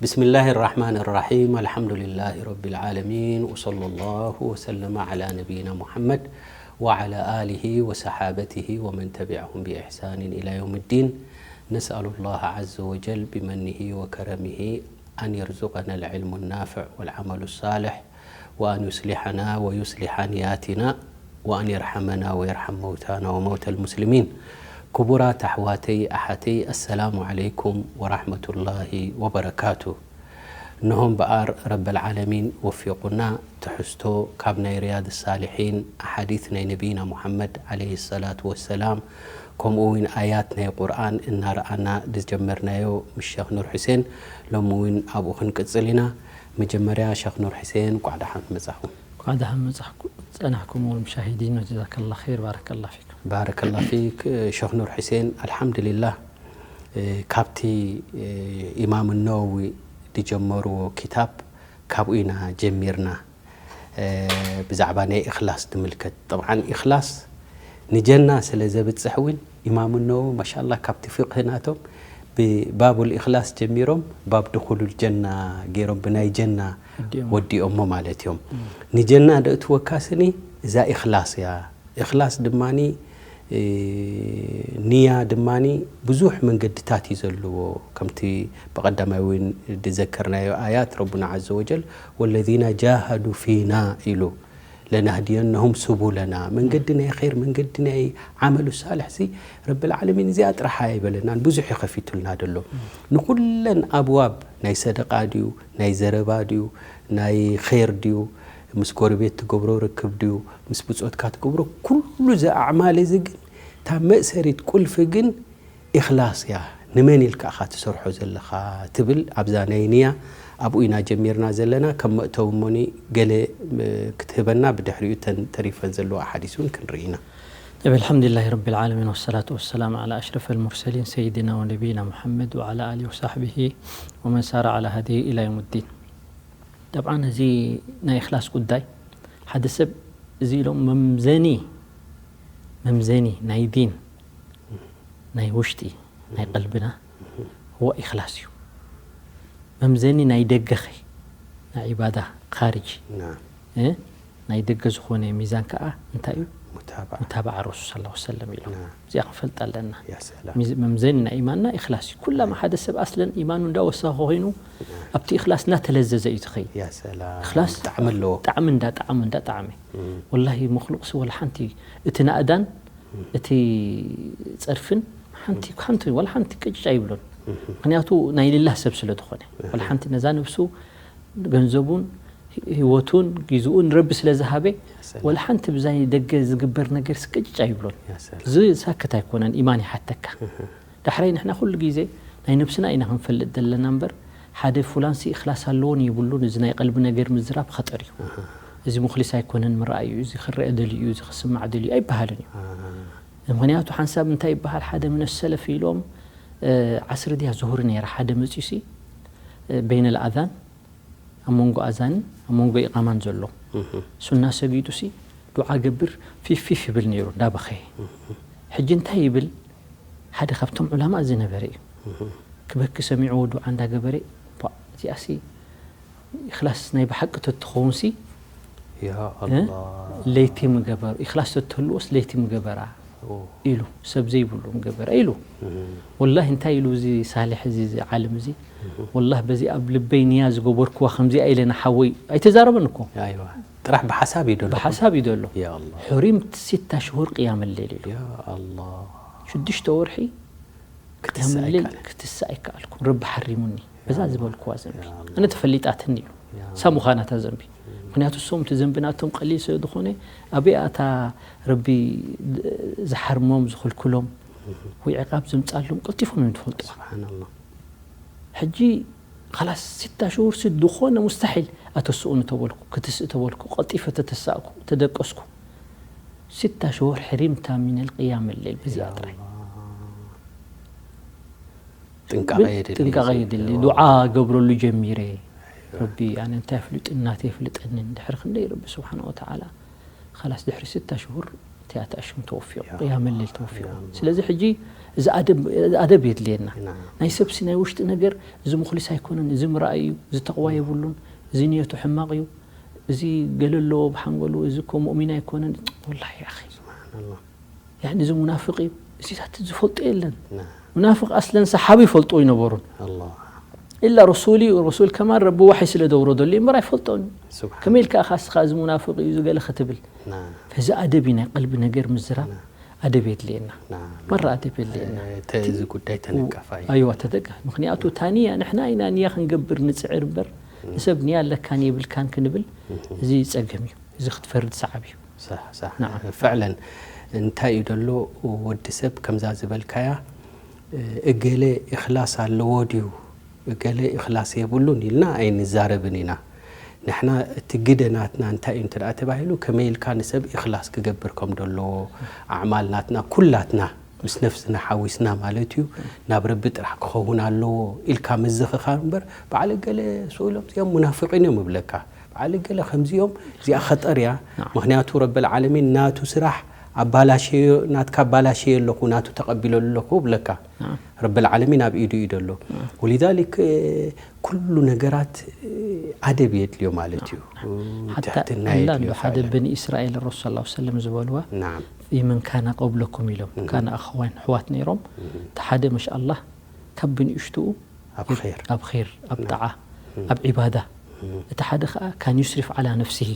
بسم الله الرحمن الرحيم. الحمد لله رب العالمين. وصلى الله وسلم على نبينا محمد وعلى آله وصحابته ومن تبعهم بإحسان إلى يوم الدين. نسأل الله عز وجل بمنه وكرمه أن يرزقنا العلم النافع والعمل الصالح، وأن يصلحنا ويصلح نياتنا، وأن يرحمنا ويرحم موتانا وموتى المسلمين. ክቡራት ኣሕዋተይ ኣሓተይ፣ ኣሰላሙ ዓለይኩም ወራሕመቱላሂ ወበረካቱ። እንሆ እምበኣር ረበል ዓለሚን ወፊቑና፣ ትሕዝቶ ካብ ናይ ሪያድ ሳሊሒን፣ ኣሓዲት ናይ ነቢይና ሙሓመድ ዓለይሂ ሰላቱ ወሰላም፣ ከምኡ እውን ኣያት ናይ ቁርኣን እናረኣና ዝጀመርናዮ ምስ ሸኽ ኑር ሑሴን፣ ሎሚ እውን ኣብኡ ክንቅጽል ኢና። መጀመርያ ሸኽ ኑር ሑሴን፣ እንቋዕ ደሓን መጻኹም። እንኳዕ ደሓን መጻኹም። ጸናሕኩም፣ ሙሻሂዲን፣ ወጀዛከላ ኸይር፣ ባረከላ ፊኩም። ባረከላ ፊክ ሸኽ ኑር ሑሴን። ኣልሓምዱሊላህ፣ እ፣ ካብቲ፣ እ፣ ኢማም ነወዊ ዝጀመርዎ ኪታብ ካብኡ ኢና ጀሚርና። እ፣ ብዛዕባ ናይ ኢኽላስ ዝምልከት፣ ጠብዓን ኢኽላስ ንጀና ስለ ዘብጽሕ እውን ኢማም ነወዊ ማሻላ ካብቲ ፍቅህ ናቶም ብባቡል ኢኽላስ ጀሚሮም ባብ ድኹሉል ጀና ገይሮም ብናይ ጀና ወዲኦም። ወዲኦሞ ማለት እዮም። ንጀና ደእትወካ ስኒ እዛ ኢኽላስ እያ። ኢኽላስ ድማኒ፣ እ፣ ንያ ድማኒ ብዙሕ መንገድታት እዩ ዘለዎ። ከምቲ ብቐዳማይ እውን ዝዘከርናዮ ኣያት ረቡና ዓዘ ወጀል ወለዚነ ጃሃዱ ፊና ኢሉ ለናህድየነሁም ሱቡለና፣ መንገዲ ናይ ኸይር መንገዲ ናይ ዓመሉ ሳልሕ ሲ ረብል ዓለሚን እዚኣ ጥራሕ ኣይበለናን፣ ብዙሕ ይኸፊቱልና ደሎ። ንኹለን ኣብዋብ ናይ ሰደቃ ድዩ ናይ ዘረባ ድዩ ናይ ኸይር ድዩ ምስ ጎረቤት ትገብሮ ርክብ ድዩ ምስ ብጾትካ ትገብሮ ኩሉ እዚ ኣዕማል እዚ ግን እታ መእሰሪት ቁልፊ ግን ኢኽላስ እያ። ንመን ኢልካ ኢኻ ትሰርሖ ዘለኻ ትብል ኣብዛ ናይ ንያ ኣብኡ ኢና ጀሚርና ዘለና። ከም መእተዊ እሞኒ ገለ እ፣ ክትህበና ብድሕሪኡ እተን ተሪፈን ዘለዋ ኣሓዲስ እውን ክንርኢ ኢና። طيب، الحمد لله رب العالمين، والصلاة والسلام على أشرف المرسلين سيدنا ونبينا محمد وعلى آله وصحبه ومن سار على هديه إلى يوم الدين. طبعا እዚ ናይ ኢኽላስ ጉዳይ ሓደ ሰብ እዚ ኢሎም መምዘኒ መምዘኒ ናይ ዲን ናይ ውሽጢ ናይ ቀልብና هو ኢኽላስ እዩ። መምዘኒ ናይ ደገኸ ናይ ዒባዳ ኻርጅ ናም። እ? ናይ ደገ ዝኾነ ሚዛን ከዓ እንታይ እዩ? ሙታባዓ። ሙታባዓ ረሱል ሰለላሁ ዐለይሂ ወሰለም ኢሎም። ናም። እዚኣ ክንፈልጣ ኣለና። ያ ሰላም። ሚዝ- መምዘኒ ናይ ኢማንና ኢኽላስ እዩ። ኩላማ ሓደ ሰብ ኣስለን ኢማኑ እንዳወሰኸ ኮይኑ ኣብቲ ኢኽላስ እናተለዘዘ እዩ ዝኸይድ። ያ ሰላም። ኢኽላስ ጣዕሚ ኣለዎ። ጣዕሚ እንዳ ጣዕሚ እንዳ ጣዕሚ ወላሂ መክሉቅ ሲ ወላ ሓንቲ እቲ ናእዳን እቲ ጸርፍን ሓንቲ ሓንቲ ወላ ሓንቲ ቅጭ ኣይብሎን። ምክንያቱ ናይ ልላህ ሰብ ስለ ዝኾነ ወላ ሓንቲ ነዛ ነብሱ ገንዘቡን ህይወቱን ጊዝኡን ረቢ ስለ ዝሃበ ሰላም። ወላ ሓንቲ ብዛይ ደገ ዝግበር ነገር ስቅጭጭ ኣይብሎን። ያ ሰላም። እዚ ሳክት ኣይኮነን፣ ኢማን ይሓተካ። ዳሕራይ ንሕና ኩሉ ግዜ ናይ ነብስና ኢና ክንፈልጥ ዘለና እምበር ሓደ ፉላንሲ እኽላስ ኣለዎን የብሉን እዚ ናይ ቀልቢ ነገር ምዝራብ ኸጠር እዩ። እዚ ሙኽሊስ ኣይኮነን ምርኣይ እዩ፣ እዚ ክረአ ደልዩ እዩ፣ እዚ ክስማዕ ደልዩ ኣይበሃልን እዩ። ምኽንያቱ ሓንሳብ እንታይ ይበሃል፣ ሓደ ምን ሰለፍ ኢሎም እ፣ ዓስሪ ድያ ዙሁር ነይራ፣ ሓደ መፅዩሲ እ፣ በይነ ልኣዛን ኣብ መንጎ ኣዛንን ኣብ መንጎ ኢቓማን ዘሎ ሱና ሰጊዱሲ ዱዓ ገብር ፊፍ ፊፍ ይብል ነይሩ እንዳበኸየ። ሕጂ እንታይ ይብል? ሓደ ካብቶም ዑላማ ዝነበረ እዩ። ክበኪ ሰሚዕዎ ዱዓ እንዳገበረ፣ ቧ፣ እዚኣሲ ኢኽላስ ናይ ብሓቂ ተትኸውን ሲ ያ ኣላ። ለይቲ ምገበር ኢኽላስ ተትህልዎስ ለይቲ ምገበራ ኢሉ ሰብ ዘይብሉ ምገበራ ኢሉ። ወላሂ እንታይ ኢሉ እዚ ሳልሕ እዚ እዚ ዓለም እዚ ወላሂ በዚ ኣብ ልበይ ንያ ዝገበርክዋ ከምዚኣ ኢለ ንሓወይ ኣይተዛረበን እኮ ኣይዋ ጥራሕ ብሓሳብ እዩ ደሎ። ብሓሳብ እዩ ዘሎ። ያ ኣላ። ሑሪምት ሲታ ሽሁር ቅያም ሌል ኢሉ ያ ኣላ። ሽዱሽተ ወርሒ ክትስእ ቅያም ሌል ኣይከኣልን። ክትስእ ኣይከኣልኩ ረቢ ሓሪሙኒ በዛ ዝበልክዋ ዘንቢ ያ ኣላ። ኣነ ተፈሊጣትኒ ኢሉ ያ እሳ ምዃና እታ ዘንቢ ምክንያቱ እሶም እቲ ዘንቢ ናቶም ቀሊል ስለ ዝኾነ ኣበይ ኣታ ረቢ ዝሓርሞም ዝኽልክሎም ወይ ዕቃብ ዘምፃሎም ቀልጢፎም እዮም ዝፈልጥዋ ስብሓንላ። ሕጂ ኻላስ ስታ ሽሁር ሲ ዝኾነ ሙስተሒል ኣተስኡኒ ተበልኩ ክትስእ ተበልኩ ቀልጢፈ ተተሳእኩ ተደቀስኩ ስታ ሽሁር ሕሪምታ ሚነል ቅያም ሌል በዚኣ ጥራይ ጥንቃቐ የድሊ። ጥንቃቐ የድሊ ዱዓ ገብረሉ ጀሚረ ረቢ ኣነ እንታይ ፍልጥ እናተ ይፍልጠኒ እንድሕር ክንደይ ረቢ ስብሓን ወተዓላ ኻላስ ድሕሪ ስታ ሽሁር እቲኣታ ሽም ተወፊቑ፣ ቅያመ ሌል ተወፊቑ። ስለዚ ሕጂ እዚ ኣደብ፣ ኣደብ የድልየና። ናይ ሰብሲ ናይ ውሽጢ ነገር፣ እዚ ሙኽሊስ ኣይኮነን፣ እዚ ምርኣይ እዩ፣ እዚ ተቕዋ የብሉን፣ እዚ ንየቱ ሕማቕ እዩ፣ እዚ ገለ ኣለዎ ብሓንጎሉ፣ እዚ እኮ ሙእሚን ኣይኮነን። ወላሂ ያ ኣኺ፣ ያኒ እዚ ሙናፍቕ እዩ፣ እዚታት ዝፈልጦ የለን። ሙናፍቕ ኣስለን ሰሓቢ ይፈልጦ ይነበሩን። ኢላ ረሱል እዩ፣ ረሱል ከማን ረቢ ዋሕይ ስለ ደውረደሉ እምበር ኣይፈልጦን እዩ። ከመይ ኢልካ ኢኻ እስኻ እዚ ሙናፍቕ እዩ፣ እዚ ገለ ክትብል? እዚ ኣደብ እዩ ናይ ቀልቢ ነገር ምዝራብ ኣደብ የድልየና። መራ ኣደብ የድልየና። እቲ ጉዳይ ተነቃፋ እዩ። ኣይዋ፣ ተደቀ። ምኽንያቱ እታ ንያ ንሕና ኢና ንያ ክንገብር ንጽዕር እምበር ንሰብ ንያ ኣለካን የብልካን ክንብል እዚ ጸገም እዩ። እዚ ክትፈርድ ሰዓብ እዩ። ሳሕ፣ ሳሕ። ናዓም። ፈዕለን እንታይ እዩ ደሎ ወዲ ሰብ ከምዛ ዝበልካያ፣ እገለ ኢኽላስ ኣለዎ ድዩ፣ እገለ ኢኽላስ የብሉን ኢልና ኣይንዛረብን ኢና። ንሕና እቲ ግደ ናትና እንታይ እዩ እንተ ደኣ ተባሂሉ፣ ከመይ ኢልካ ንሰብ ኢኽላስ ክገብር ከም ደለዎ፣ ኣዕማል ናትና ኩላትና ምስ ነፍስና ሓዊስና ማለት እዩ፣ ናብ ረቢ ጥራሕ ክኸውን ኣለዎ ኢልካ ምዝኽኻር እምበር፣ በዓል እገለ ስኡ ኢሎም እዚኦም ሙናፍቒን እዮም እብለካ። በዓል እገለ ከምዚኦም፣ እዚኣ ኸጠር እያ። ናዓም። ምኽንያቱ ረብል ዓለሚን ናቱ ስራሕ ኣባላሸዮ፣ ናትካ ኣባላሸዮ ኣለኹ፣ ናቱ ተቐቢለሉ ኣለኹ እብለካ። ናዓም። ረብል ዓለሚን ኣብ ኢዱ እዩ ደሎ። ናዓም። ወሊዛሊክ፣ እ፣ ኩሉ ነገራት፣ እ፣ ኣደብ የድልዮ ማለት እዩ። ናዓም። ሓታ ትሕትና ኣላ የድልዮ እንዶ ሓደ ፈዕለን። በኒ እስራኤል ረሱል ሰለላሁ ዐለይሂ ወሰለም ዝበልዋ፣ ናዓም። ፊመን ካነ ቀብለኩም ኢሎም፣ እም። ካነ ኣኸዋይን ኣሕዋት ነይሮም። እም። እቲ ሓደ፣ ማሻኣላህ፣ ካብ ብንእሽትኡ ኣብ ኸይር። ኣብ ኸይር፣ ኣብ ናዓም። ጣዓ፣ እም። ኣብ ዒባዳ። እም። እቲ ሓደ ኸኣ ካን ዩስሪፍ ዓላ ነፍሲሂ።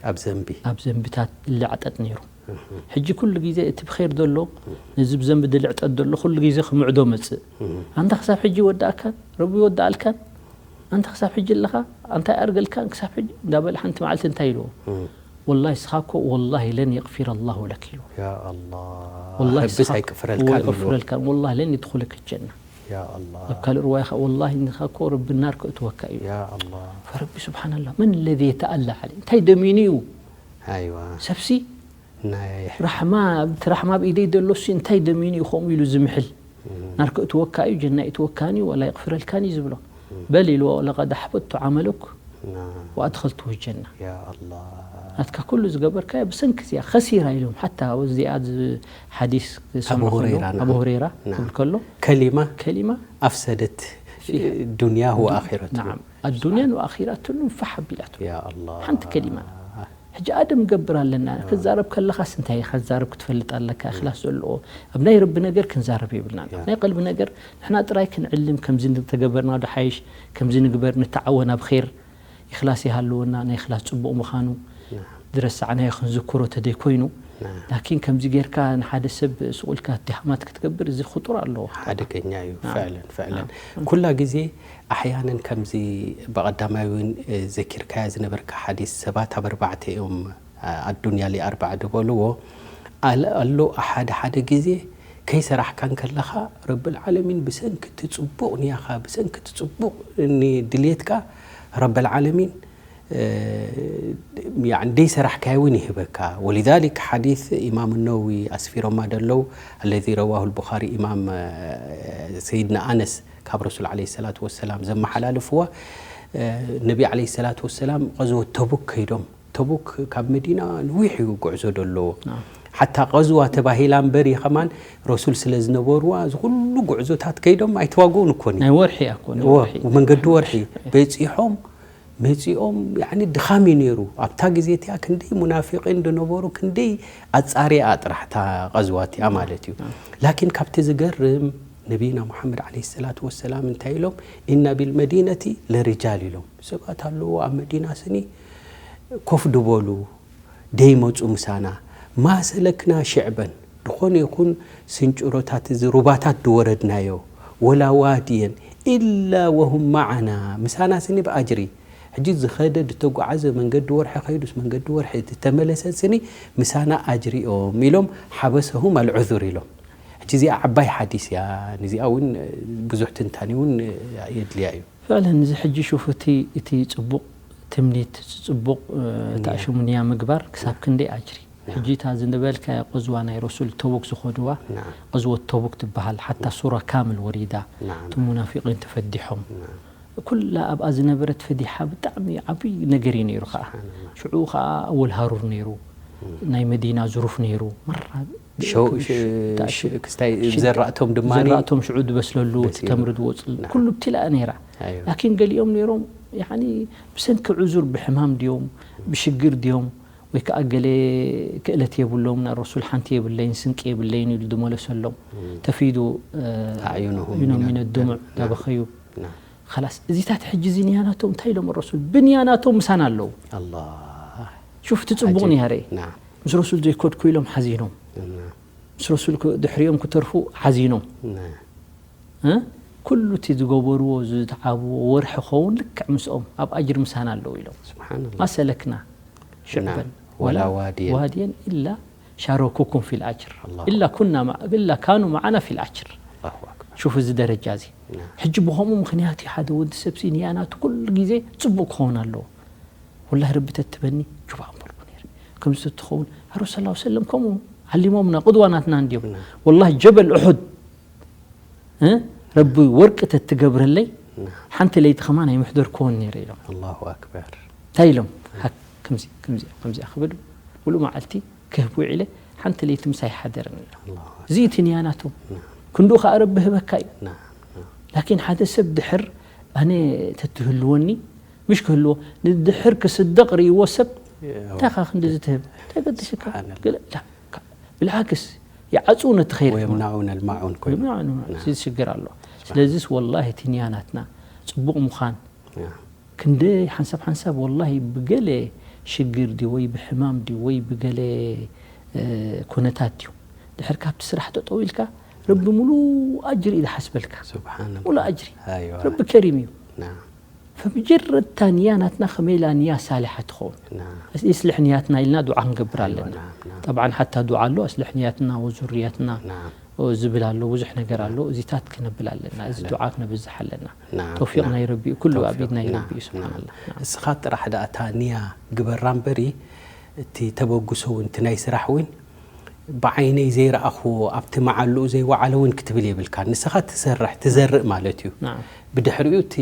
ኣብ ዘንቢ። ኣብ ዘንብታት ልዕጠጥ ነይሩ። እም። ሕጂ ኩሉ ግዜ እቲ ብኸይር ዘሎ፣ እም። ነዚ ብዘንቢ ድልዕጠጥ ዘሎ ኩሉ ግዜ ክምዕዶ መጽእ። እም። ኣንታ ክሳብ ሕጂ ይወድኣካን፣ ረቢ ይወድኣልካን? ኣንታ ክሳብ ሕጂ ኣለኻ? ኣንታይ ኣርገልካን ክሳብ ሕጂ? እንዳበለ ሓንቲ መዓልቲ እንታይ ኢልዎ? እም። ወላሂ እስኻ እኮ ወላሂ ለን የቕፊረ ላሁ ለክ ኢልዎ። ያ ኣላህ። ወላሂ ረቢስ እስኻ ኣይቅፍረልካን እዎ ኢልዎ። ኣይቅፍረልካን። ወላሂ ለን የድኹለክ ጀና። ያ ኣላህ። ኣብ ካልእ ርዋያ ኸ፣ ወላሂ ንኻ እኮ ረቢ ናር ከእትወካ እዩ። ያ ኣላህ። ፈረቢ ስብሓንላህ፣ መን ለዚ የተኣላ ዓለይ? እንታይ ደሚኑ እዩ? ኣይዋ። ሰብሲ ናይ ራሕማ፣ እቲ ራሕማ ኣብ ኢደይ ደሎሲ እንታይ ደሚኑ እዩ ከምኡ ኢሉ ዝምሕል? እም። ናር ከእትወካ እዩ፣ ጀና ይእትወካን እዩ፣ ወላ የቕፍረልካን እዩ ዝብሎ። እም። በል ኢልዎ፣ ለቀድ ኣሕበጥቱ ዓመለክ ና። ወኣድኸልቱ ጀና። ያ ኣላህ። ናትካ ኩሉ ዝገበርካዮ ብሰንኪ እዚኣ ኸሲራ ኢሎም፣ ሓታ እዚኣ ዝ-፣ ሓዲስ ዝሰምዑ ኣቡ ከለዉ፣ ሁረይራ፣ ናዓም። ኣቡ ሁረይራ ናዓም። ክብል ከሎ፣ ከሊማ ከሊማ ኣፍሰደት ፊሃ ዱንያሁ ወኣኺረትሁ። ናዓም። ኣዱንያን ወኣኺራቱን ፋሕ ኣቢላቶ። ያ ኣላህ። ሓንቲ ከሊማ። ሕጂ ኣደብ ንገብር ኣለና። ያ። ክዛረብ ከለኻስ እንታይ ኢኻ ክዛረብ ክትፈልጥ ኣለካ፣ እም። እኽላስ ዘለዎ። ኣብ ናይ ረቢ ነገር ክንዛረብ የብልናን። ያ። ናይ ቀልቢ ነገር ንሕና ጥራይ ክንዕልም፣ ከምዚ እንተገበርና ዶ ሓይሽ፣ ከምዚ ንግበር፣ ንተዓወን ኣብ ኼር፣ ኢኽላስ ይሃልወና፣ ናይ ኢኽላስ ጽቡቕ ምዃኑ ያ። ዝረሳዕናዮ ክንዝክሮ ተደይ ኮይኑ፣ ያ። ላኪን ከምዚ ጌርካ ንሓደ ሰብ ስቕ ኢልካ እትሃማት ክትገብር፣ እዚ ኽጡር ኣለዎ። ሓደገኛ እዩ። ያ። ፍዕለን፣ ፍዕለን። ያ። ኩላ ግዜ ኣሕያነን ከምዚ ብቐዳማይ እውን፣ እ፣ ዘኪርካያ ዝነበርካ ሓዲስ፣ ሰባት ኣብ ኣርባዕተ እዮም፣ ኣ-፣ ኣዱንያ ሊኣርባዕ ዝበልዎ። ኣለ-፣ ኣሎ ሓደ ሓደ ግዜ ከይሰራሕካ እንከለኻ ረብል ዓለሚን ብሰንኪ እቲ ጽቡቕ ንያኻ፣ ብሰንኪ እቲ ጽቡቕ ኒ-፣ ድልየትካ ረብል ዓለሚን፣ እ፣ ያዕኒ ደይሰራሕካዮ እውን ይህበካ። ወሊዛሊክ ሓዲስ ኢማም ነወዊ ኣስፊሮማ ደለዉ፣ ኣለዚ ረዋሁ ልቡኻሪ ኢማም፣ እ፣ ሰይድና ኣነስ ካብ ረሱል ዓለይሂ ሰላቱ ወሰላም ዘመሓላልፍዋ፣ እ፣ ነቢ ዓለይሂ ሰላቱ ወሰላም ቐዝወት ተቡክ ከይዶም። ተቡክ ካብ መዲና ንዊሕ እዩ ጉዕዞ ደለዎ። ናም። ሓታ ቐዝዋ ተባሂላ እምበር ከማን ረሱል ስለ ዝነበርዋ፣ እዚ ኩሉ ጉዕዞታት ከይዶም ኣይተዋግኡን እኮ። ናይ ወርሒ እያ እኮ፣ ናይ እዎ፣ ወርሒ። መንገዲ ወርሒ። ወርሒ። በጺሖም፣ መጺኦም፣ ያዕኒ ድኻም እዩ ነይሩ። ኣብታ ግዜ እቲኣ ክንደይ ሙናፊቂን ዝነበሩ፣ ክንደይ ኣጻሪኣ ጥራሕ እታ ቐዝዋ እቲኣ ማለት እዩ። ናም። ላኪን ካብቲ ዝገርም፣ ነቢይና ሙሓመድ ዓለይሂ ሰላቱ ወሰላም እንታይ ኢሎም? "ኢና ቢልመዲነቲ ለሪጃል" ኢሎም። ሰባት ኣለዉ ኣብ መዲና ስኒ ኮፍ ድበሉ፣ ደይመጹ ምሳና። "ማ ሰለክና ሽዕበን" ድኾነ ይኹን ስንጭሮታት፣ እዚ ሩባታት ድወረድናዮ፣ "ወላ ዋድየን ኢላ ወሁም መዓና" ምሳና ስኒ ብኣጅሪ። ሕጂ ዝኸደ ድተጓዓዘ መንገዲ ወርሒ ከይዱስ መንገዲ ወርሒ ድተመለሰ ስኒ ምሳና ኣጅሪኦም ኢሎም ሓበሰሁም ኣልዑዙር ኢሎም። ሕጂ እዚኣ ዓባይ ሓዲስ እያ። ንዚኣ እውን ብዙሕ ትንታኔ እውን የድልያ እዩ። ፍዕለን እዚ ሕጂ ሹፍ እቲ፣ እቲ ጽቡቕ ትምኒት፣ ጽቡቕ፣ እ፣ ንያ። ተኣሽሙ ንያ ምግባር ክሳብ ክንደይ ኣጅሪ። ናም። ሕጂ እታ ዝነበልካያ ቐዝዋ ናይ ረሱል ተቡክ ዝኸድዋ፣ ናም። ቐዝወት ተቡክ ትበሃል፣ ሓታ ሱራ ካምል ወሪዳ፣ ናም። እቶም ሙናፊቂን ተፈዲሖም። ናም። ኩላ ኣብኣ ዝነበረት ፈዲሓ ብጣዕሚ ዓብዪ ነገር እዩ ነይሩ ኸዓ። ስብሓንላህ። ሽዑ ኸዓ ኣወል ሃሩር ነይሩ። ናይ መዲና ዙሩፍ ነይሩ። መራ ሸው- ክብሽ- ሽ- ብጣዕሚ ሽ- ክስታይ ሽግ- ዘራእቶም ድማ ዘራእቶም ሽዑ ዝበስለሉ እቲ በሲሉ። ተምሪ ዝወፅሉ ናም። ኩሉ ብቲ ለኣ ነይራ። ኣዮ። ላኪን ገሊኦም ነይሮም ያኒ ብሰንኪ ዕዙር ብሕማም ድዮም ብሽግር ድዮም ወይ ከዓ ገለ ክእለት የብሎም፣ ናብ ረሱል ሓንቲ የብለይን ስንቂ የብለይን ኢሉ ዝመለሰሎም። ተፊዱ ኣዕዩኑሁም ዩኖም ሚነ- ሚነ ድሙዕ ናም። ዳበኸዩ። ናም። ላስ እዚታት ሕጂ እዚ ንያናቶም እንታይ ኢሎም ረሱል ብንያናቶም ምሳና ኣለዉ። ኣላ ሹፍቲ ፅቡቕ ዓጀብ። ነይረ። ናም። ምስ ረሱል ዘይከድኩ ኢሎም ሓዚኖም። ናም። ምስ ረሱል ክ- ድሕሪኦም ክተርፉ ሓዚኖም። ናም። እ? ኩሉ እቲ ዝገበርዎ ዝተዓብዎ ወርሒ ኸውን ልክዕ ምስኦም ኣብ ኣጅር ምሳና ኣለዉ ኢሎም። ስብሓንላ ما سلكنا شعبا نعم. ولا واديا. واديا إلا شاركوكم في الأجر الله إلا كنا مع إلا كانوا معنا في الأجر. ኣላሁ ኣክበር شوف እዚ ደረጃ እዚ ናም። ሕጂ ብኸምኡ ምኽንያት እዩ ሓደ ወዲ ሰብሲ ንያናቱ ኩሉ ግዜ ፅቡቅ ክኸውን ኣለዎ። ወላሂ ረቢ ተትበኒ ጁባ ኣንበርኩ ነይረ። ከምዚ ተትኸውን ኣረሱ ስ ሰለም ከምኡ ዓሊሞምና ቅድዋ ናትና እንዲዮም። ናም። ወላሂ ጀበል እሑድ እ? ረቢ ወርቂ ተትገብረለይ ናም። ሓንቲ ለይቲ ከማን ኣይምሕደርክዎን ነይረ ኢሎም። ኣላሁ ኣክበር እንታይ ኢሎም? ሃ- ከምዚ ከምዚ ከምዚ ክብሉ ሙሉእ መዓልቲ ክህብ ውዒለ ሓንቲ ለይቲ ምሳይ ሓደርን ኢሎም። ኣላሁ ኣክበር እዚ እቲ ንያናቶም ክንድኡ ከዓ ረቢ ህበካ እዩ። ናም። ናም። ላኪን ሓደ ሰብ ድሕር ኣነ ተትህልወኒ ምሽ ክህልዎ ንድሕር ክስደቕ ርእይዎ ሰብ እንታይ ኻ ክንድዚ ትህብ እንታይ ገድስካ ስብሓንላ። ገለ ላ- ካ- ብልዓክስ ይዓፅው ነቲ ኸይር ወየምናዑን ኣልማዑን ኮይኑ እዚ ሽግር ኣሎ። ስለዚስ ወላሂ እቲ ንያናትና ፅቡቕ ምዃን ናም። ክንደይ ሓንሳብ ሓንሳብ ወላሂ ብገለ ሽግር ድዩ ወይ ብሕማም ድዩ ወይ ብገለ እ፣ ኩነታት ድዩ ድሕር ካብቲ ስራሕ ጠጠው ኢልካ ረቢ ሙሉእ ኣጅሪ እዩ ዝሓስበልካ። ስብሓንላ ሙሉእ ኣጅሪ ኣይዋ ረቢ ከሪም እዩ። ናም። ፈብጀረታ ንያ ናትና ከመይ ኢላ ንያ ሳሊሓ ትኸውን ናም። ይስልሕ ንያትና ኢልና ዱዓ ክንገብር ኣለና። ናም፣ ናም። ጠብዓን ሓታ ዱዓ ኣሎ ኣስልሕ ንያትና ወዙርያትና ናም። ዝብል ኣሎ ብዙሕ ነገር ኣሎ። እዚታት ክነብል ኣለና። እዚ ዱዓ ክነብዝሕ ኣለና። ናም፣ ተውፊቅ ናም። ናይ ረቢ እዩ። ኩሉ ኣብ ተውፊቅ ኢድ ናይ ናም፣ ረቢ እዩ ስብሓን ናም። ኣላህ። እስኻ ጥራሕ ደኣ እታ ንያ ግበራ እምበሪ እቲ ተበግሶ እውን እቲ ናይ ስራሕ እውን ብዓይነይ ዘይረኣኽዎ ኣብቲ መዓልኡ ዘይወዓለ እውን ክትብል የብልካ። ንስኻ ትሰርሕ ትዘርእ ማለት እዩ። ናም። ብድሕሪኡ እቲ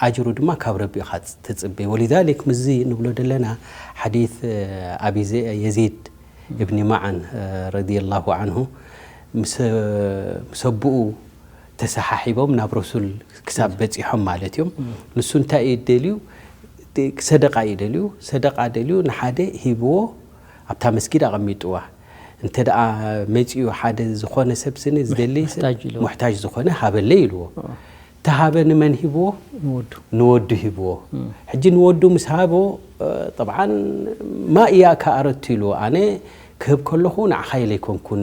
ኣጅሩ ድማ ካብ ረቢ ኢኻ ትጽበ። ወሊዛሊክ ምስዚ ንብሎ ዘለና ሓዲት ኣቢ የዚድ እብኒ ማዓን ረዲየላሁ ዓንሁ ምስ ምስ ኣቦኡ ተሰሓሒቦም ናብ ረሱል ክሳብ በፂሖም ማለት እዮም። ንሱ እንታይ እዩ ደልዩ? ሰደቃ እዩ ደልዩ። ሰደቃ ደልዩ ንሓደ ሂብዎ ኣብታ መስጊድ ኣቐሚጥዋ። እንተ ደኣ መፂኡ ሓደ ዝኾነ ሰብ ስኒ ዝደሊ ሰብ ሙሕታጅ ኢልዎ። ሙሕታጅ ዝኾነ ሃበለይ ኢልዎ። ተሃበ ንመን ሂብዎ? ንወዱ ንወዱ ሂብዎ። ሕጂ ንወዱ ምስ ሃቦ ጠብዓን ማ እያካ ኣረቱ ኢልዎ። ኣነ ክህብ ከለኹ ንዓኻ ኢለ ኣይኮንኩን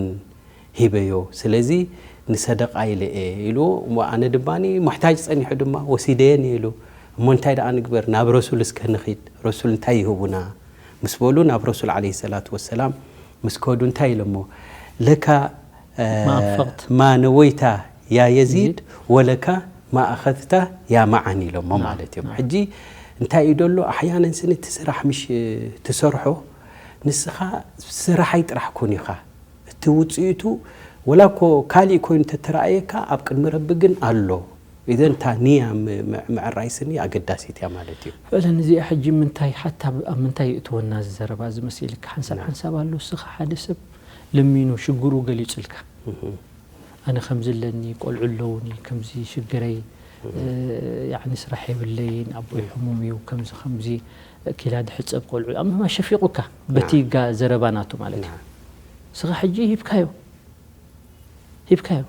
ሂበዮ። ስለዚ ንሰደቃ ኢለ እየ ኢልዎ። እሞ ኣነ ድማ ሙሕታጅ ጸኒሑ ድማ ወሲደየን እየ ኢሉ። እሞ እንታይ ደኣ ንግበር? ናብ ረሱል እስከ ንኺድ። ረሱል እንታይ ይህቡና? ምስ በሉ ናብ ረሱል ዓለይሂ ሰላቱ ወሰላም ምስ ከዱ እንታይ ኢሎሞ? ለካ ማ ኣንፈቅት። ማ ነወይታ ያ የዚድ ወለካ ማ ኣኸዝታ ያ መዓን ኢሎሞ ማለት እዮም። ሕጂ እንታይ እዩ ደሎ ኣሕያነን ስኒ እቲ ስራሕ ምሽ ትሰርሖ ንስኻ ስራሓይ ጥራሕ ኩን ኢኻ እቲ ውፅኢቱ ወላ እኮ ካሊእ ኮይኑ ተተረኣየካ ኣብ ቅድሚ ረቢ ግን ኣሎ። ኢዘን እታ ንያ ም- ም- ምዕራይ ስኒ ኣገዳሲት እያ ማለት እዩ። ፈለን እዚኣ ሕጂ ምንታይ ሓታ ኣብ ምንታይ ይእትወና እዚ ዘረባ እዚ መሲልካ ሓንሳብ ሓንሳብ ኣሎ እስኻ ሓደ ሰብ ለሚኑ ሽግሩ ገሊጹልካ ኣነ ከምዚ ኣለኒ ቆልዑ ኣለውኒ ከምዚ ሽግረይ ያኒ ስራሕ የብለይን ኣቦይ ሕሙም እዩ ከምዚ ከምዚ ኪላ ድሕፀብ ቆልዑ ኣብ ምማ ሸፊቑካ በቲ ጋ ዘረባ ናቱ ማለት እዩ። ስኻ ሕጂ ሂብካዮ ሂብካዮ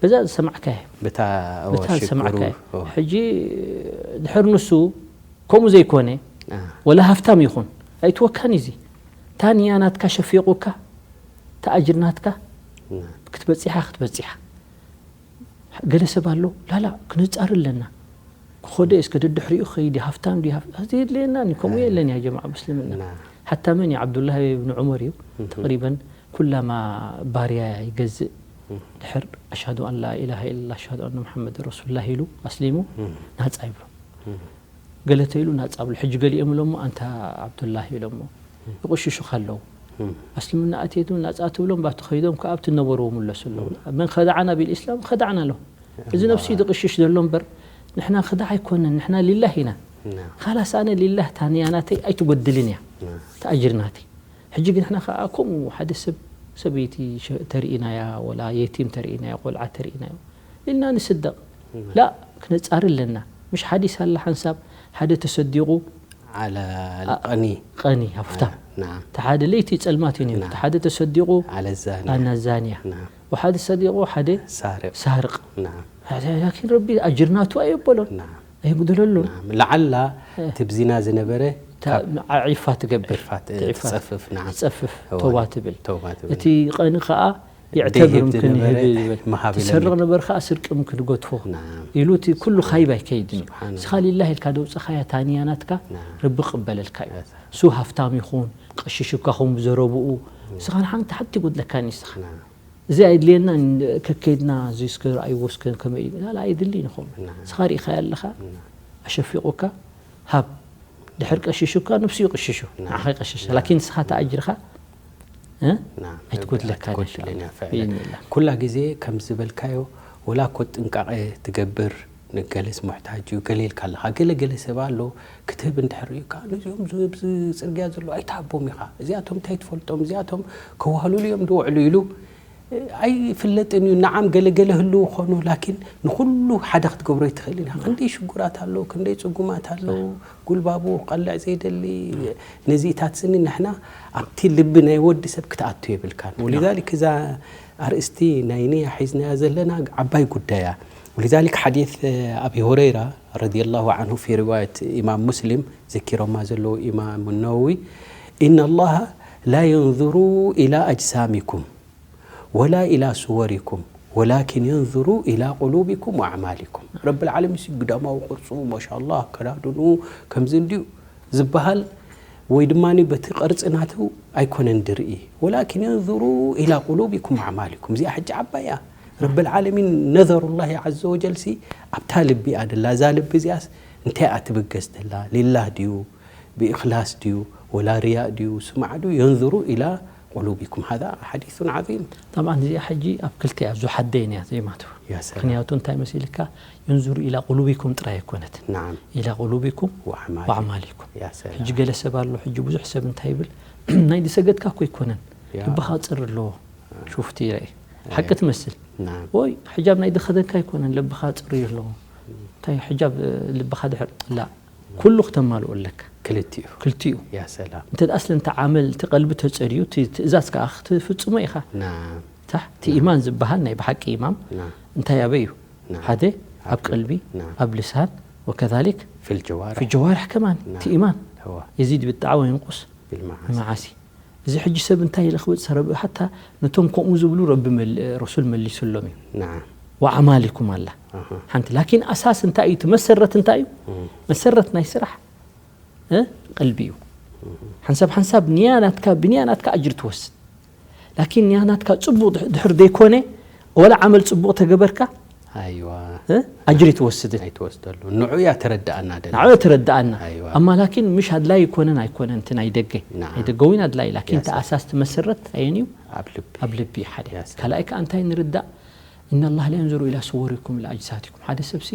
በዛ ዝሰማዕካዮ በታ በታ ዝሰማዕካዮ ኦ፣ ሕጂ ድሕር ንሱ ከምኡ ዘይኮነ አ፣ ወላ ሃፍታም ይኹን ኣይትወካን እዚ ታንያ ናትካ ሸፊቑካ ተኣጅር ናትካ ና፣ ክትበፂሓ ክትበፂሓ ገለ ሰብ ኣሎ ላላ ክነፃር ኣለና ክኸደ እስከ ደድሕሪኡ ከይዲ ሃፍታም ዲ ዘይድለየና ከምኡ የለን ያ ጀማዓ ምስልምና ና፣ ሓታ መን እዩ ዓብዱላህ ብን ዑመር እዩ ተቅሪበን ኩላማ ባርያ ይገዝእ ድሕር ኣሽሃዱ ኣን ላ ኢላሃ ኢላ ኣሽሃዱ ኣነ ሙሓመድ ረሱሉላህ ኢሉ ኣስሊሙ ናፃ ይብሎ ገለተ ኢሉ ናፃ ብሎ ሕጂ ገሊኦም ኢሎሞ ኣንታ ዓብዱላህ ኢሎሞ ይቁሽሹኻ ኣለዉ ኣስልምና ኣትየቱ ናፃ ትብሎም ባቲ ከይዶም ከዓ ኣብቲ ነበርዎ ምለሱ ኣለዉ መን ከዳዓና ቢልእስላም ከዳዓና ኣለዉ እዚ ነብሲ ዝቅሽሽ ዘሎ እምበር ንሕና ክዳዕ ኣይኮነን ንሕና ሊላህ ኢና ና፣ ካላስ ኣነ ሊላህ ታንያ ናተይ ኣይትጎድልን እያ ተኣጅር ናተይ ሕጂ ግን ንሕና ከኣ ከምኡ ሓደ ሰብ ሰበይቲ ሸ- ተርእናያ ወላ የቲም ተርእናዮ ቆልዓ ተርእናዮ ኢልና ንስደቕ ላ ክነጻሪ ኣለና። ምሽ ሓዲስ ኣላ ሓንሳብ ሓደ ተሰዲቑ على القني ቀኒ ሃፍታም نعم እቲ ሓደ ለይቲ ጸልማት እዩ ነይሩ። እቲ ሓደ ተሰዲቑ على الزانية ኣና ዛንያ نعم ወሓደ ሰዲቑ ሓደ سارق ሳርቕ نعم ላኪን ረቢ ኣጅርናቱ ኣየበሎን نعم ኣየጉደለሉን نعم لعل እቲ ብዚና ዝነበረ ዒፋ ትገብር ዒፋት ዒፋ ትጸፍፍ نعم ትጸፍፍ እወ። ቶባ ትብል توبة ትብል እቲ ቀኒ ከዓ ደይህብ ይዕተብር ምክን ዝነበረ ይህብ ይብል ምሃብ ትሰርቕ ይለምን። ነበር ከዓ ስርቂ ምክን ይገድፎ نعم ኢሉ እቲ ኩሉ ካይብ ኣይከይድን እዩ سبحان الله. ስኻ ሊላህ ኢልካ ደውፅኻያ ታንያ ናትካ نعم ረቢ ቅበለልካ እዩ يا سلام. እሱ ሃፍታም ይኹን ቀሽሹካ ኹን ብዘረብኡ ስኻ ንሓንቲ ሓንቲ ይጎድለካን እዩ ስኻ نعم እዚ ኣይድልየና ከከይድና እዚ እስከ ረኣይዎ እስከ ከመይ እዩ ላ ኣይድልይን ይኹም نعم ስኻ ርኢኻ ኣለኻ نعم ኣሸፊቑካ ሃብ ድሕር ቀሽሹካ ነብሱ ይቅሽሹ نعم. ንዓኻ ይቀሽሽ ላኪን ንስኻ ተኣጅርካ እ? نعم ኣይትጎድለካ ኣይትጎድልን እያ فعلا. ብኢዝኒላህ ኩላ ግዜ ከም ዝበልካዮ ወላ እኮ ጥንቃቐ ትገብር ንገለስ ሙሕታጅ እዩ ገለ ኢልካ ኣለኻ ገለ ገለ ሰብ ኣሎ ክትህብ እንድሕር ርዩካ ነዚኦም ዝህብ ጽርግያ ዘሎ ኣይትሃቦም ኢኻ እዚኣቶም እንታይ ትፈልጦም እዚኣቶም ከዋህሉሉ እዮም ዝውዕሉ ኢሉ ኣይፍለጥን እዩ ንዓም ገለ ገለ ህልው ኾኑ ላኪን ንኹሉ ሓደ ክትገብሮ ኣይትኽእልን ኢኻ ክንደይ ሽጉራት ኣለዉ ክንደይ ጽጉማት ኣለዉ ጉልባቡ ክቐልዕ ዘይደሊ ነዚኢታት ስኒ ንሕና ኣብቲ ልቢ ናይ ወዲ ሰብ ክትኣቱ የብልካን ولذلك እዛ ኣርእስቲ ናይ ንያ ሒዝናያ ዘለና ዓባይ ጉዳይ እያ ولذلك حديث أبي هريرة رضي الله عنه في رواية إمام مسلم ذكرهما زلو إمام النووي إن الله لا ينظر إلى أجسامكم ولا إلى صوركم ولكن ينظر إلى قلوبكم وأعمالكم رب العالمين ሲ ግዳማዊ ቅርጹ ማሻ ኣላህ ኣከዳድንኡ ከምዚ እንድዩ ዝበሃል ወይ ድማ በቲ ቅርጺ ናቱ ኣይኮነን ድርኢ ولكن ينظر إلى قلوبكم وأعمالكم እዚኣ ሕጂ ዓባይ እያ ረቢ العالمين نظر الله عز وجل ሲ ኣብታ ልቢ እያ ደላ እዛ ልቢ እዚኣስ እንታይ እያ ትብገስ ደላ ሊላህ ድዩ ብእኽላስ ድዩ ወላ ርያእ ድዩ ስማዕ ድዩ ينظر إلى قلوبكم هذا حديث عظيم طبعا እዚኣ ሕጂ ኣብ ክልተ እያ ዙሓደይን እያ ዘይማቱ يا سلام ምክንያቱ እንታይ መሲልካ ينظر إلى قلوبكم ጥራይ ኣይኮነትን نعم إلى قلوبكم وأعمالكم وأعمالكم يا سلام ሕጂ ገለ ሰብ ኣሎ ሕጂ ብዙሕ ሰብ እንታይ ይብል ናይ ዝሰገድካ እኮ ኣይኮነን يا ልብኻ ፅር ኣለዎ ሹፍቲ ይረኢ ሓቂ ትመስል نعم ወይ ሕጃብ ናይ ዝኸደንካ ኣይኮነን ልብኻ ፅር ኣለዎ እንታይ ሕጃብ ልብኻ ድሕር ላ ኩሉ ክተማልኦ ኣለካ ክልቲኡ ክልቲኡ يا سلام እንተ ደኣ ስለ እንተ ዓመል እቲ ቀልቢ ተጸርዩ እቲ ትእዛዝ ከኣ ክትፍጽሞ ኢኻ نعم ታሕ እቲ ኢማን ዝበሃል ናይ ብሓቂ ኢማም نعم እንታይ ኣበይ እዩ نعم ሓደ ኣብ ቀልቢ نعم ኣብ ልሳን وكذلك في الجوارح في الجوارح كمان نعم እቲ ኢማን هو يزيد بالطاعة وينقص بالمعاصي ብመዓሲ እዚ ሕጂ ሰብ እንታይ ኢለ ክብል ሰረብ ሓታ ነቶም ከምኡ ዝብሉ ረቢ መል- ረሱል መሊሱሎም እዩ نعم وأعمالكم ኣላ أها ሓንቲ ላኪን ኣሳስ እንታይ እዩ እቲ መሰረት እንታይ እዩ مم. መሰረት ናይ ስራሕ እ? ቀልቢ እዩ ሓንሳብ ሓንሳብ ንያ ናትካ ብንያ ናትካ ኣጅር ትወስድ ላኪን ንያ ናትካ ፅቡቅ ድሕ- ድሕር ዘይኮነ ወላ ዓመል ፅቡቅ ተገበርካ أيوة እ? ኣጅር ትወስድን ኣይትወስደሉ ንዑ እያ ተረዳኣና ደላ ንዓዮ ተረዳኣና ኣይዋ። ኣማ ላኪን ምሽ ኣድላይ ይኮነን ኣይኮነን እቲ ናይ ደገ ናዓ። ናይ ደገ እውን ኣድላይ ላኪን ያ ሰላም። ተኣሳስቲ መሰረት ኣየን እዩ ኣብ ልቢ ኣብ ልቢ ሓደ ያ ሰላም። ካልኣይ ከዓ እንታይ ንርዳእ إن الله لا ينظر إلى صوركم لا أجسادكم ሓደ ሰብሲ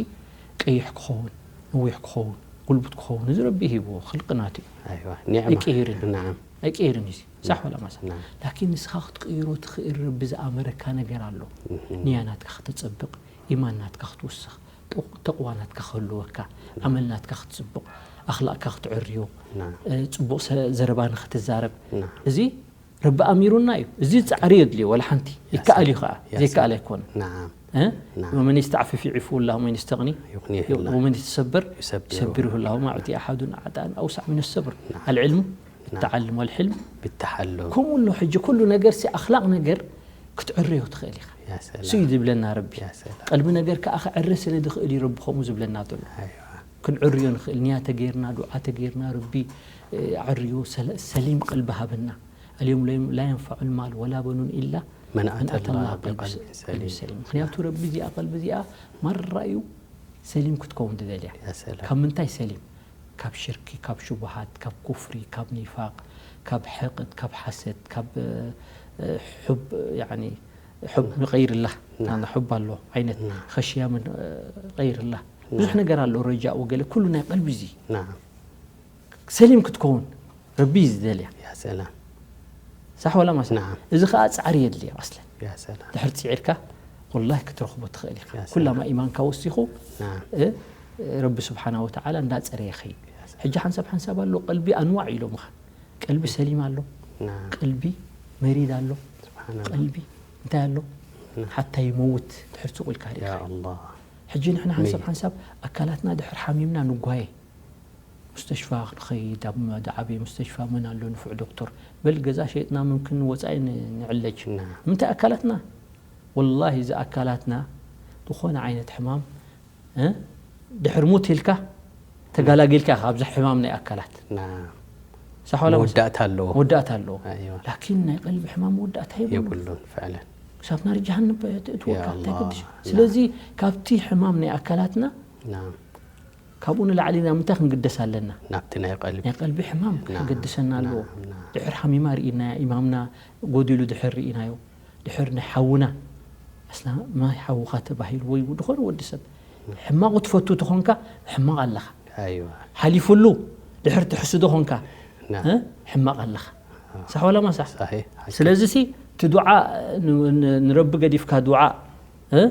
ቀይሕ ክኸውን ነዊሕ ክኸውን ጉልቡት ክኸውን እዚ ረቢ ሂብዎ ክልቂ ናቱ እዩ ኣይዋ ኒዕማ ኣይቅይርን። ናዓም ኣይቅይርን እዩ ሳሕ ወላ ማሳ ናዓም ላኪን ንስኻ ክትቅይሮ ትኽእል ረቢ ዝኣመረካ ነገር ኣሎ እህ። ንያ ናትካ ክተፀብቕ ኢማን ናትካ ክትውስኽ ተቕዋ ናትካ ክህልወካ ዓመል ናትካ ክትፅብቕ ኣኽላቕካ ክትዕርዮ ናዓም እ፣ ፅቡቕ ሰ- ዘረባ ንክትዛረብ ናዓም እዚ ረቢ ኣሚሩና እዩ እዚ ፃዕሪ የድልዮ ወላ ሓንቲ ይከኣል እዩ ከዓ ያ ዘይከኣል ሰላም። ኣይኮነ ናዓም እ? ናዓም ومن يستعفف يعفه الله ومن يستغني يغنيه الله. ومن يتصبر يسبره. يسبره الله وما أعطي أحد عطاء أوسع من الصبر نعم. العلم نعم. التعلم والحلم بالتحلم ከምኡ ኣሎ ሕጂ ኩሉ ነገር ሲ ኣኽላቕ ነገር ክትዕረዮ ትኽእል ኢኻ يا سلام. እሱ እዩ ዝብለና ረቢ يا سلام. ቀልቢ ነገር ከዓ ክዕረ ስለ ዝኽእል እዩ ረቢ ከምኡ ዝብለና ዘሎ أيوة. ክንዕርዮ ንኽእል ንያ ተገይርና ዱዓ ተገይርና ረቢ እ፣ ኣዕርዮ ሰለ- ሰሊም ቀልቢ ሃበና اليوم لا ينفع المال ولا بنون إلا من من أتى أتى الله الله بقلب بقلب سليم. سليم ምክንያቱ ረቢ እዚኣ ቀልቢ እዚኣ ማራ እዩ ሰሊም ክትከውን ትደልያ يا سلام. ካብ ምንታይ ሰሊም ካብ ሽርኪ ካብ ሽቡሃት ካብ ኩፍሪ ካብ ኒፋቅ ካብ ሕቅድ ካብ ሓሰድ ካብ እ፣ እ፣ ሑብ ያኒ ሑብ ንቀይርላ نعم. ናና ሑብ ኣሎ ዓይነት نعم. ኸሽያ ምን እ፣ ቀይርላ ብዙሕ ነገር ኣሎ ረጃእ ወገለ ኩሉ ናይ ቀልቢ እዚ نعم. ሰሊም ክትከውን ረቢ እዩ ዝደልያ يا سلام. ሳሕ ወላ ማሳ? ናም። እዚ ኸዓ ጻዕሪ የድልዮ ኣስለን። ያ ሰላም። ድሕር ጽዒርካ ወላሂ ክትረኽቦ ትኽእል ኢኻ። ያ ሰላም። ኩላማ ኢማንካ ወሲኹ ናም። እ፣ ረቢ ስብሓነ ወተዓላ እንዳጸረየ ይኸይድ። ሕጂ ሓንሳብ ሓንሳብ ኣሎ ቀልቢ ኣንዋዕ ኢሎምኻ። ቀልቢ ሰሊም ኣሎ፣ ናም። ቀልቢ መሪድ ኣሎ፣ ስብሓንላህ። ቀልቢ እንታይ ኣሎ? ናም። ሓታ ይመውት ድሕር ስቕ ኢልካ ያ ርኢኻ። ኣላህ። ሕጂ ንሕና ሓንሳብ መይት። ሓንሳብ ኣካላትና ድሕር ሓሚምና ንጓየ። ሙስተሽፋ ክንኸይድ፣ ኣብ ዝዓበየ ሙስተሽፋ መን ኣሎ ንፉዕ ዶክተር? በል ገዛ ሸይጥና ምምክን ወጻኢ ን-፣ ንዕለጅ። ናም። ንምንታይ ኣካላትና? ወላሂ እዚ ኣካላትና ዝኾነ ዓይነት ሕማም፣ እ፣ ድሕር ሙት ኢልካ ተጋላጊልካ ኢኻ ካብዚ ሕማም ናይ ኣካላት። ናም። ሳሕ ወላ መስ-? መወዳእታ ኣለዎ። መወዳእታ ኣለዎ። ኣይዋ። ላኪን ናይ ቀልቢ ሕማም መወዳእታ የብሉን። የብሉን ፍዕለን። ክሳብ ናሪ ጀሃነም ት-፣ ትእትወካ ያ እንታይ ኣላህ። ገድሽ? ስለዚ ካብቲ ሕማም ናይ ኣካላትና ናም። ካብኡ ንላዕሊ ናብ ምንታይ ክንግደስ ኣለና? ናብቲ ናይ ቀልቢ። ናይ ቀልቢ ሕማም ናም፣ ከገድሰና ኣለዎ። ናም፣ ናም። ድሕር ሓሚማ ርኢናያ፣ ኢማምና ጎዲሉ ድሕር ርኢናዮ፣ ድሕር ናይ ሓውና፣ ኣስላ ማይ ሓውኻ ተባሂሉ ወይ ዝኾነ ወዲ ሰብ ሕማቑ ትፈቱ ተኾንካ፣ ሕማቕ ኣለኻ። ኣይዋ። ሓሊፉሉ ድሕር ትሕስዶ ኾንካ፣ ናም። እ? ሕማቕ ኣለኻ። ሳሕ ወላ ማሳ? ሳሒሕ፣ ሓቂ። ስለዚ ሲ እቲ ዱዓ ን-፣ ን-፣ ንረቢ ገዲፍካ ዱዓ፣ እ?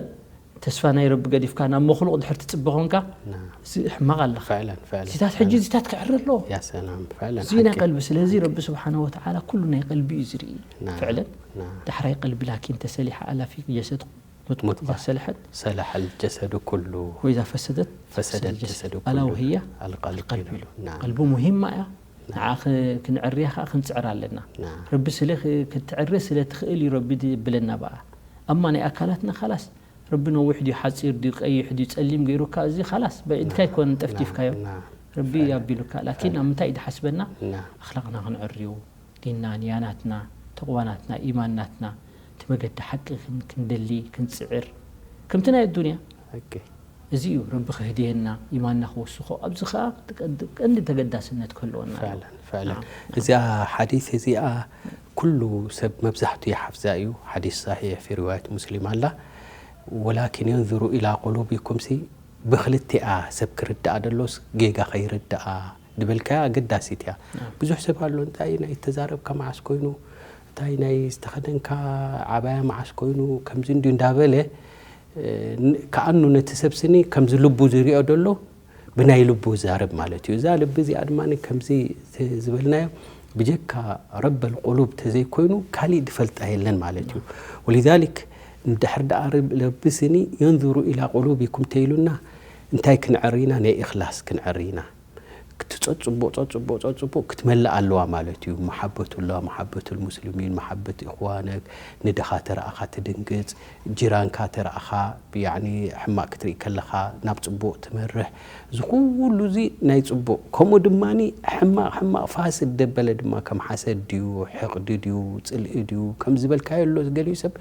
ተስፋ ናይ ረቢ ገዲፍካ ናብ መኽሉቕ ድሕር ትጽበ ኾንካ፣ ናም። እዚ ሕማቕ ኣለኻ። ፍዕለን፣ ፍዕለን፣ እዚታት ፍዕለን። ሕጂ እዚታት ክዕረ ኣለዎ። ያ ሰላም፣ ፍዕለን፣ እዚ ናይ ሓቂ። ቀልቢ። ስለዚ ረቢ ስብሓነ ወተዓላ ኩሉ ናይ ቀልቢ እዩ ዝርኢ። ናም፣ ፍዕለን ናም። ዳሕራይ ቀልቢ ላኪን ተሰሊሓ ኣላ ፊ ጀሰድ ሙጥሙጥ ሙጥሙጥ። ኢዛ ሰለሐት ሰለሐ الجسد كله ወኢዛ ፈሰደት فسد ፈሰደ الجسد ኣላ كله ወህያ القلب ቀልቢ ይብሉ። ኢሉ። ናም። ቀልቢ ሙሂማ እያ። ንዓ ክ-፣ ክንዕርያ ከዓ ክንጽዕር ኣለና። ናም። ረቢ ስለ ክ-፣ ክትዕሪ ስለ ትኽእል እዩ ረቢ ድብለና ብኣ። ኣማ ናይ ኣካላትና ካላስ ረቢ ነዊሕ ድዩ ሓፂር ድዩ ቀይሕ ድዩ ፀሊም ገይሩካ እዚ ካላስ በኢድካ ኣይኮነን ጠፍጢፍካዮ። ናም። ረቢ ኣቢሉካ። ላኪን ኣብ ምንታይ እዩ ድሓስበና? ናም። ኣኽላቕና ክንዕርዩ፣ ዲንና፣ ንያናትና፣ ተቕዋናትና፣ ኢማንናትና፣ እቲ መገዲ ሓቂ ክን-፣ ክንደሊ፣ ክንጽዕር። ከምቲ ናይ ኣዱንያ። ኦኬ። እዚ እዩ ረቢ ክህድየና፣ ኢማንና ክወስኾ። ኣብዚ ኸዓ ቀንዲ ተገዳስነት ክህልወና ኣለዎ። ፍዕለን፣ ፍዕለን። ናም። እዚኣ ሓዲስ እዚኣ ኩሉ ሰብ መብዛሕቱ ይሓፍዛ እዩ። ሓዲስ ሳሒሕ ፊ ሪዋየት ሙስሊም ኣላ። ወላኪን የንዙሩ ኢላ ቁሉቢኩም ሲ ብክልቲኣ ሰብ ክርድኣ ደሎስ ጌጋ ከይርድኣ ድበልካያ ኣገዳሲት እያ። ናም። ብዙሕ ሰብ ኣሎ እንታይ ናይ ተዛረብካ መዓስ ኮይኑ፣ እንታይ ናይ ዝተኸደንካ ዓባያ መዓስ ኮይኑ፣ ከምዚ እንድዩ እንዳበለ፣ እ፣ ን-፣ ከኣኑ ነቲ ሰብ ስኒ ከምዚ ልቡ ዝሪኦ ደሎ ብናይ ልቡ ዛረብ ማለት እዩ። እዛ ልቢ እዚኣ ድማ ከምዚ ት-፣ ዝበልናዮ ብጀካ ረበል ቁሉብ ተዘይኮይኑ ካሊእ ድፈልጣ የለን ማለት እዩ። ወሊዛሊክ እንድሕር ደኣ ርብ-፣ ረቢ ስኒ የንዙሩ ኢላ ቁሉቢኩም ተይሉና እንታይ ክንዕር ኢና? ናይ ኢኽላስ ክንዕር ኢና። ክትጸጽቦ፣ ጸጽቦ፣ ጸጽቦ ክትመልእ ኣለዋ ማለት እዩ። መሓበቱላህ፣ መሓበቱል ሙስሊሚን፣ መሓበት ኢኽዋነክ፣ ንድኻ ተረኣኻ ትድንግጽ፣ ጅራንካ ተረኣኻ፣ ያዕኒ ሕማቕ ክትርኢ ከለኻ ናብ ጽቡቕ ትመርሕ። እዚ ኩሉ እዚ ናይ ጽቡቕ። ከምኡ ድማኒ ሕማቕ፣ ሕማቕ ፋስድ ደበለ ድማ ከም ሓሰድ ድዩ፣ ሕቕዲ ድዩ፣ ጽልኢ ድዩ፣ ከም ዝበልካዮ ኣሎ ገሊኡ ሰብ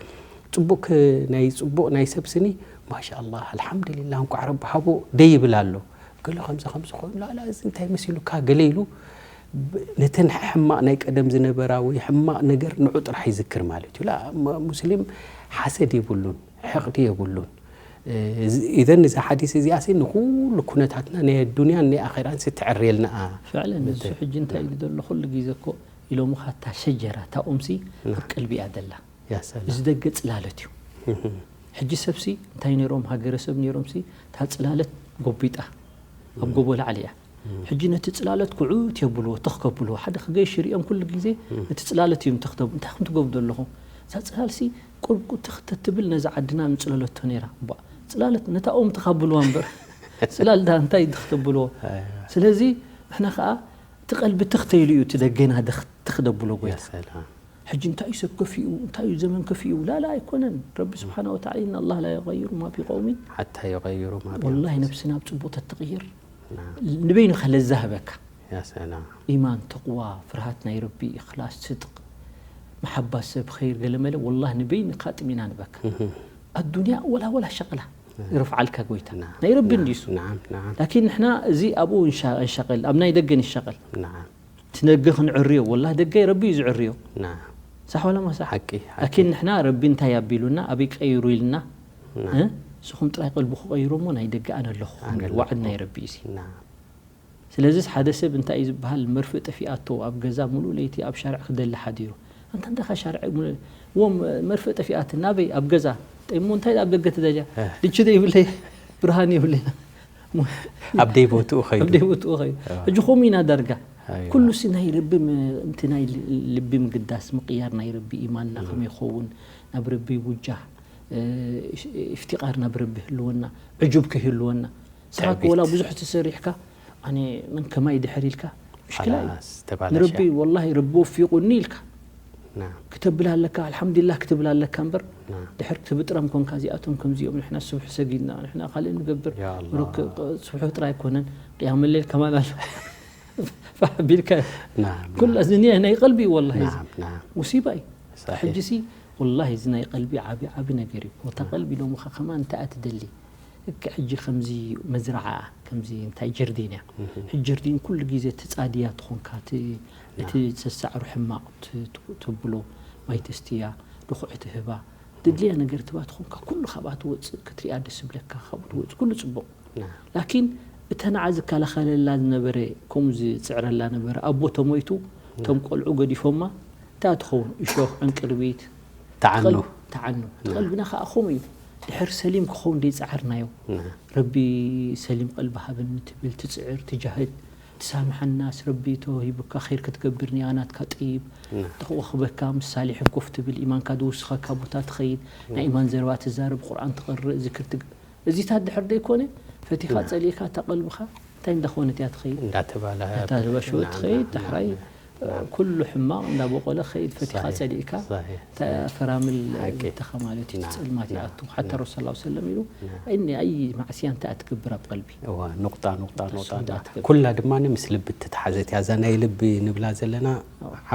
ጽቡቕ ክ-፣ ናይ ጽቡቕ ናይ ሰብ ስኒ፣ ማሻኣላህ፣ ኣልሓምዱሊላህ፣ እንቋዕ ረቢ ሃቦ ደይብል ኣሎ። ገለ ከምዚ ከምዚ ኮይኑ፣ ላላ፣ እዚ እንታይ መሲሉካ? ገለ ኢሉ፣ ብ-፣ ነተን ሕማቕ ናይ ቀደም ዝነበራ ወይ ሕማቕ ነገር ንዑ ጥራሕ ይዝክር ማለት እዩ። ላ፣ ም-፣ ሙስሊም ሓሰድ የብሉን፣ ሕቕዲ የብሉን። እ፣ እዚ-፣ ኢዘን እዛ ሓዲስ እዚኣሲ ንኹሉ ኩነታትና ናይ ኣዱንያን ናይ ኣኼራን ሲ ትዕርየልና እያ። ፍዕለን፣ እዚ ሕጂ እንታይ ኢሉ ዘሎ፣ ኩሉ ግዜ እኮ ኢሎምኻ እታ ሸጀራ፣ እታ ኦምሲ ኣብ ቀልቢ እያ ዘላ። ያ ሰላም። እዚ ደገ ጽላሎት እዩ። ሕጂ ሰብሲ እንታይ ነይሮም፣ ሃገረሰብ ነይሮምሲ፣ እታ ጽላሎት ጎቢጣ ኣብ ጎቦ ላዕሊ እያ። ሕጂ ነቲ ጽላሎት ኩዑት የብልዎ፣ ትኽ ከብልዎ። ሓደ ክገይሽ ይርእዮም ኩሉ ግዜ፣ ነቲ ጽላሎት እዮም ትኽ ተብ-፣ እንታይ ከም ትገብሩ ዘለኹም? እዛ ጽላልሲ ቁርቁ ትኽ ተትብል ነዛ ዓድና ምጽለለቶ ነይራ። እባ ጽላሎት ነታ ኦም ትኻብልዋ እምበር፣ ጽላል ዳ እንታይ ትኽ ተብልዎ? ስለዚ ንሕና ኸኣ እቲ ቀልቢ ትኽ ተይሉ እዩ እቲ ደገና ድኽ-፣ ትኽ ደብሎ ጎይታ። ያ ሰላም። ሕጂ እንታይ እዩ ሰብ ከፊኡ፣ እንታይ እዩ ዘመን ከፊኡ? ላላ ኣይኮነን። ረቢ ስብሓነ ወተዓላ፣ "ኢነ ኣላህ ላ ዩገይሩ ማ ቢቀውሚን ሓታ ዩገይሩ ማ ቢኣንፉሲሂም." ወላሂ ነብስና ኣብ ጽቡቕ ተትቕይር፣ ናም። ንበይንኻ ለዛ ህበካ። ያ ሰላም። ኢማን፣ ተቕዋ፣ ፍርሃት ናይ ረቢ፣ ኢኽላስ፣ ስድቅ፣ መሓባ ሰብ፣ ኸይር፣ ገለመለ፣ ወላሂ ንበይንኻ ጥሚና ንበካ። እህ። ኣዱንያ ወላ ወላ ሸቕላ ይረፍዓልካ ጎይታ። ናም፣ ናይ ረቢ ናም፣ እንዲሱ። ናም፣ ናም። ላኪን ንሕና እዚ ኣብኡ እንሻ-፣ እንሸቕል፣ ኣብ ናይ ደገ ንሸቕል። ናም። እቲ ደገ ክንዕርዮ፣ ወላሂ ደገ ረቢ እዩ ዝዕርዮ። ናም። ሳሕ ወላ ማሳ? ሓቂ፣ ሓቂ። ላኪን ንሕና ረቢ እንታይ ኣቢሉና፣ ኣበይ ቀይሩ ኢልና፣ ናም። እ? ንስኹም ጥራይ ቀልብኹ ቀይሩ እሞ ናይ ደገ ኣነ ኣለኹ፣ ኣነ ኣለኹ። ዋዕድ ናይ ረቢ እዩ እዚ። ናም። ስለዚስ ሓደ ሰብ እንታይ እዩ ዝበሃል፣ መርፍእ ጠፊኣቶ ኣብ ገዛ ሙሉእ ለይቲ ኣብ ሻርዕ ክደሊ ሓዲሩ። ኣንታ እንታይ ሻርዕ እዎም መርፍእ ጠፊኣት ናበይ ኣብ ገዛ ጠሞ እንታይ ኣብ ደገ ትደልያ ድች ዘይብለይ ብርሃን የብለይ ኣብ ደይ ቦትኡ ኸይዱ ኣብ ደይ ቦትኡ ኸይዱ ሕጂ ኸም ኢና ዳርጋ ኩሉ ሲ ናይ ረቢ እቲ ናይ ልቢ ምግዳስ ምቅያር ናይ ረቢ ኢማንና ከመይ ይኸውን ናብ ረቢ ውጃህ እፍትቃር ናብ ረቢ ህልወና ዕጁብ ከይህልወና ስኻ ወላ ብዙሕ ትሰሪሕካ ኣነ መን ከማይ ድሕር ኢልካ ምሽክላ እዩ ንረቢ ወላሂ ረቢ ወፊቁኒ ኢልካ ክተብል ኣለካ ኣልሓምዱሊላህ ክትብል ኣለካ እምበር ድሕር ክትብጥረም ኮንካ እዚኣቶም ከምዚኦም ንሕና ስብሒ ሰጊድና ንሕና ካልእ ንገብር ስብሒ ጥራይ ኣይኮነን ቅያመ ሌል ከማን ኣሎ ፋሕ ቢልካ ኩላ እዚ ናይ ቀልቢ እዩ ወላሂ ሙሲባ እዩ ሕጂሲ ወላሂ እዚ ናይ ቀልቢ ዓቢ ዓቢ ነገር እዩ እታ ቀልቢ ሎምኻ ከማን እንታይ እያ ትደሊ እክ ሕጂ ከምዚ መዝረዓ ከምዚ እንታይ ጀርዲን እያ ሕጂ ጀርዲን ኩሉ ግዜ ትጻድያ ትኾንካ እቲ ሰሳዕሩ ሕማቕ ትብሎ ማይ ተስትያ ድኹዒ ትህባ ድድልያ ነገር ትባ ትኾንካ ኩሉ ካብኣ ትወፅእ ክትሪኣ ደስ ብለካ ካብኡ ትወፅእ ኩሉ ፅቡቕ ላኪን እተ ንዓ ዝከላኸለላ ዝነበረ ከምኡ ዝፅዕረላ ነበረ ኣቦ ተሞይቱ እቶም ቆልዑ ገዲፎማ እንታይ ትኸውን እሾኽ ዕንቅርቢት ተዓኑ ተዓኑ ተቐልብና ከዓ ከምኡ እዩ ድሕር ሰሊም ክኸውን ደይፀዓርናዮ ረቢ ሰሊም ቀልቢ ሃበኒ ትብል ትፅዕር ትጃህድ ትሳምሐናስ ረቢ ተወሂቡካ ኸይር ክትገብር ኒያ ናትካ ጥይብ ተወኽበካ ምስ ሳሊሕን ኮፍ ትብል ኢማንካ ድውስኸካ ቦታ ትኸይድ ናይ ኢማን ዘረባ ትዛረብ ቁርኣን ትቐርእ ዝክር ትግ እዚታት ድሕር ደይኮነ ፈቲኻ ጸሊእካ እታ ቀልብኻ እንታይ እንዳኾነት እያ ትኸይድ እንዳተባለሀ እንዳተበሸወ ትኸይድ ዳሕራይ ኩሉ ሕማቕ እንዳበቆለ ኸይድ ፈቲኻ ጸሊእካ ፈራምል ተኻ ማለት እዩ ጸልማት ይኣቱ ሓታ ረሱ ላ ሰለም ኢሉ እኒ ኣይ ማዕስያ እንታይ ኣትገብር ኣብ ቀልቢ እዋ ኑቕጣ ኑቕጣ ኑቕጣ ኩላ ድማ ምስ ልቢ እተተሓዘት እያ እዛ ናይ ልቢ ንብላ ዘለና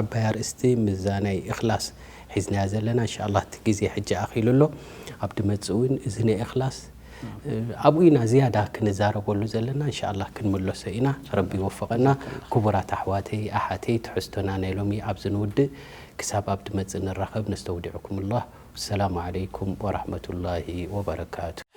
ዓባይ ኣርእስቲ ምዛ ናይ እኽላስ ሒዝናያ ዘለና እንሻ ኣላህ እቲ ግዜ ሕጂ ኣኺሉ ኣሎ ኣብ ድመጽእ እውን እዚ ናይ እኽላስ ኣብኡ ኢና ዝያዳ ክንዛረበሉ ዘለና እንሻ ኣላህ ክንምለሶ ኢና ረቢ ይወፍቐና ክቡራት ኣሕዋተይ ኣሓተይ ትሕዝቶና ናይ ሎሚ ኣብዚ ንውድእ ክሳብ ኣብ ድመጽእ ንራኸብ ነስተውዲዕኩም ኣላህ ወሰላሙ ዓለይኩም ወራሕመቱላሂ ወበረካቱ